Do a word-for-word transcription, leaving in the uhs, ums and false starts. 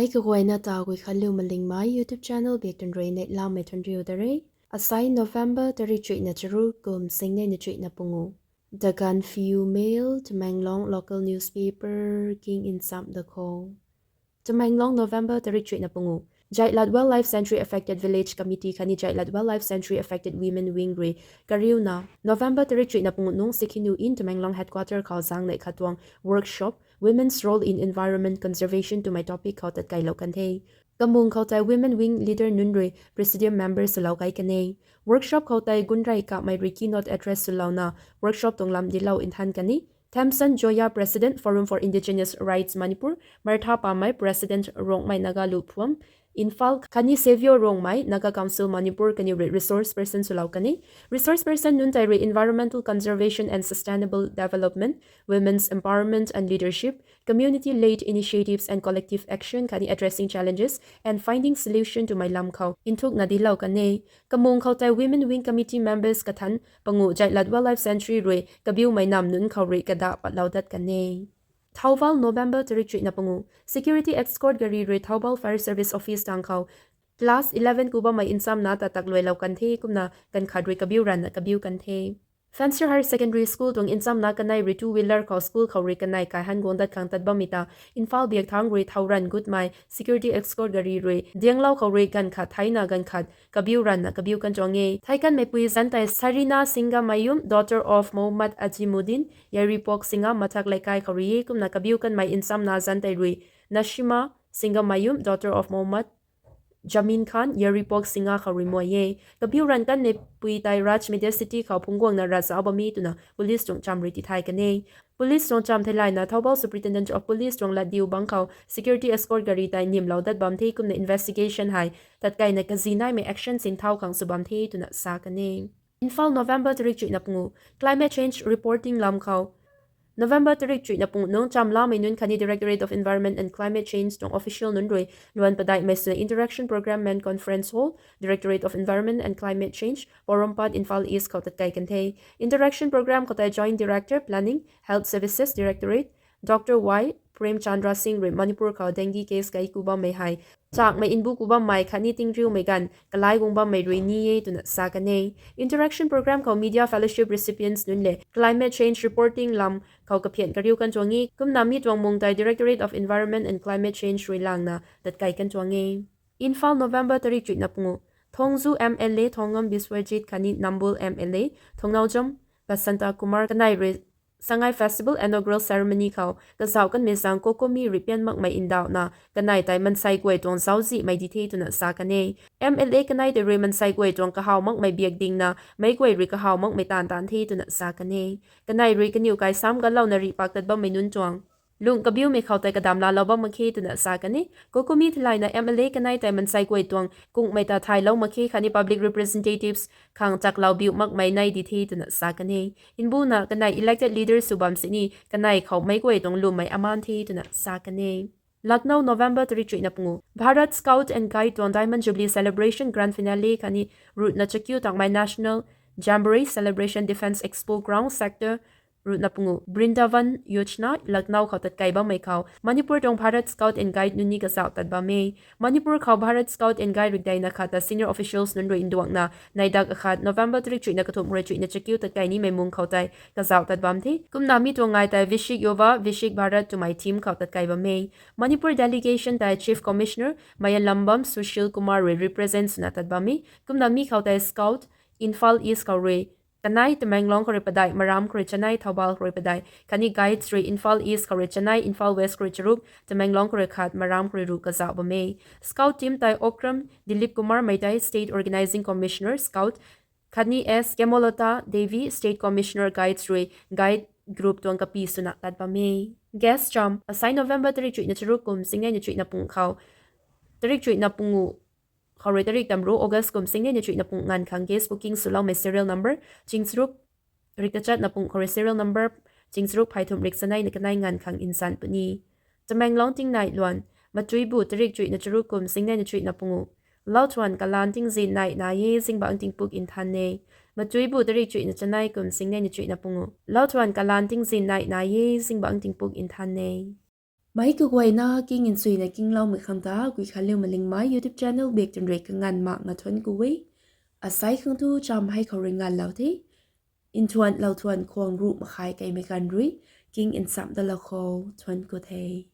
Ai kaguayna ta Guikhanliu Malingmei YouTube channel biak tun rui neihlamei thuanriu da re. Asai November tarik chuihna charuk kum singnei na chuihna pungu. The Gaanphiu Mail, Tamenglong local newspaper king nchamh da kho. Tamenglong, November tarik chuihna pungu. Jaitlat Wildlife Sanctuary Affected Village Committee khatni Jaitlat Wildlife Sanctuary Affected Women Wing rui kariuna November tarik chuihna pungu nung Sikhinu in Tamenglong headquarter khou zaeng neih khat tuang workshop Women's Role in Environment Conservation twmei topic khou tatkeilou kan the. Kamung khou tei Women Wing leader nunc rui presidium member swlou kai kan e. Workshop khou tei gunrei kamei rui keynote address swlouna workshop tuang lam dilou nthan kan e. Themson Joya, President, Forum for Indigenous Rights Manipur, Martha Pamei, President, Rongmei Naga Luphuam, Imphal, khatni Savio Rongmei, Naga Council Manipur kaniw rui resource person swlou kan e. Resource person nunc tei rui environmental conservation and sustainable development, women's empowerment and leadership, community-led initiatives and collective action khatni addressing challenges and finding solution twmei lam khou nthukna dilou kan e. Kamung khou tei Women Wing Committee members kathan pangu Jaitlat Wildlife Sanctuary rui kabiumei nam nunc khou rui kadah patlou dat kan e. Thoubal, November tarik chuihna pangu. Security escort gari rui Thoubal Fire Service Office tang khou class eleven ku bammei nchamna ta takluailou kan the, kumna ganv khat rui kabiu ranvna kabiu kan the. Fancy Higher Secondary School tuang nchamna kanei rui two wheeler khou school khou rui kanei kaihan guang dat khang tat bammei ta Imphal biak thangc rui thau ranv gutmei security escort gari rui dianglou khou rui ganv khat theina ganv khat kabiu ranvna kabiu kan tuang e. Thei kanmeipui zanc tei Sarina Singamayum, daughter of Mohammad Azimuddin, Yairipok Singa Mathak Leikai khou rui e, kumna kabiu kanmei nchamna zanc tei rui Nashima Singamayum, daughter of Mohammad Jamin Khan, Yairipok Singa khou rui muai e. Kabiu ranv kanmeipui tei Raj Media City khou phungc guangna ravzauc bam e twna police tuang cham rui tithay kan e. Police tuang cham theilayna Thoubal Superintendent of Police tuang latdiu bangc khou security escort gari tei nimlou dat bam the, kumna investigation hei tatkeina kazi naimei action sinthau khang sw bam the twna sa kan e. Imphal, November tarik chuihna pangu. Climate change reporting lam khou. November tarik chuihna pangu nung chamlamei nunc khatni Directorate of Environment and Climate Change tuang official nunc rui luan padeihmei swna interaction program main conference hall, Directorate of Environment and Climate Change, Porompat, Imphal East khou tatkei kan the. Interaction program khou tei Joint Director, Planning, Health Services Directorate, Doctor Y Prem Chandra Singh rui Manipur khou dengue case kai ku bammei hei chakmei nbu ku bammei khatni tingriumei ganv kalai guang bammei rui ni e twna sa kan e. Interaction program khou media fellowship recipients nunc le climate change reporting lam khou kaphian kariu kan tuang e, kumna mi tuang mung tei Directorate of Environment and Climate Change rui langna tatkei kan tuang e. Imphal, November tarik chuihna pangu. Thongju M L A Thongam Biswajit khatni Nambol M L A Thongnaojam Basanta Kumar kanei rui Sangai Festival inaugural ceremony khou kazauh kanmei zaeng COCOMI rui pian makmei ndauhna kanei tei mansei guay tuang zauczihmei di the twna sa kan e. M L A kanei tei rui mansei guay tuang kahaw makmei biak dingna meic guay rui kahaw makmei taanv taanv the twna sa kan e. Kanei rui kaniw kai sam galouna rih pak tat bammei nunc tuang lung kabiumei khou tei kadamlalou bam mak khe twna sa kan e. COCOMI theilayna M L A kanei tei mansei guay tuang kungmei ta thaylou mak khe khatni public representatives khang chaklou biu makmei nai di the twna sa kan e. Mbuna kanei elected leaders sw bam sini kanei khou meic guay tuang lwmmei aman the twna sa kan e. Lucknow, November tarik chuihna pangu. Bharat Scout and Guide tuang Diamond Jubilee Celebration Grand Finale khatni ruhna chakiu tangmei National Jamboree Celebration Defence Expo Ground, Sector ruhna pangu, Brindavan Yojana, Lucknow khou tatkei bammei khou Manipur tuang Bharat Scout and Guide nunc ni kazauh tat bam e. Manipur khou Bharat Scout and Guide rikdeina khat ta senior officials nunc rui nduangna neidak akhat November tarik chuihna kathumh rui chuihna chakiu tatkei nimei mung khou tei kazauh tat bam the. Kumna mi tuang ngai tei Viksit Yuva, Viksit Bharat twmei theme khou tatkei bam e. Manipur delegation tei Chief Commissioner Mayalambam Sushil Kumar rui represent swna tat bam e. Kumna mi khou tei Scout, Imphal East khou rui kanei, Tamenglong khou rui padeih, Maram khou rui chanei, Thoubal khou rui padeih khatni guides rui Imphal East khou rui chanei, Imphal West khou rui charuk, Tamenglong khou rui khat, Maram khou rui ruh kazauh bam e. Scout team tei Okram Dilip Kumar Meitei, State Organising Commissioner, Scout, khatni S Kemolata Devi, State Commissioner, Guides rui guide group tuang kapi swna tat bam e. Guest cham, asai November tarik chuihna charuk kum singnei na chuihna pangu khou tarik chuihna pangu khou rui tarik tamru August kum singnei na chuihna pangu nganv khang guest booking swloumei serial number chingcharuk rik tachatna pangu khou rui serial number chingcharuk phay thumh rik chanei na kanei nganv khang nzan puni. Tamenglong tingnai luan, matuibu tarik chuihna charuk kum singnei na chuihna pangu. Lauthuan kalan tingzin nai nai e, zingbangc tingpuk nthan e. Matuibu tarik chuihna chanei kum singnei na chuihna pangu. Lauthuan kalan tingzin nai nai e, zingbangc tingpuk nthan e. Meic kaguayna king nchuina kingloumei khang ta Guikhanliu Malingmei YouTube channel bak twn rui kanganv mak nga thuanc ku e. Asai khang tu cham hei khou rui nganvlou the. Nthuanlou thuan khwang ruh makhai kaimei ganv rui king nchamh dalou khou thuanc ku the.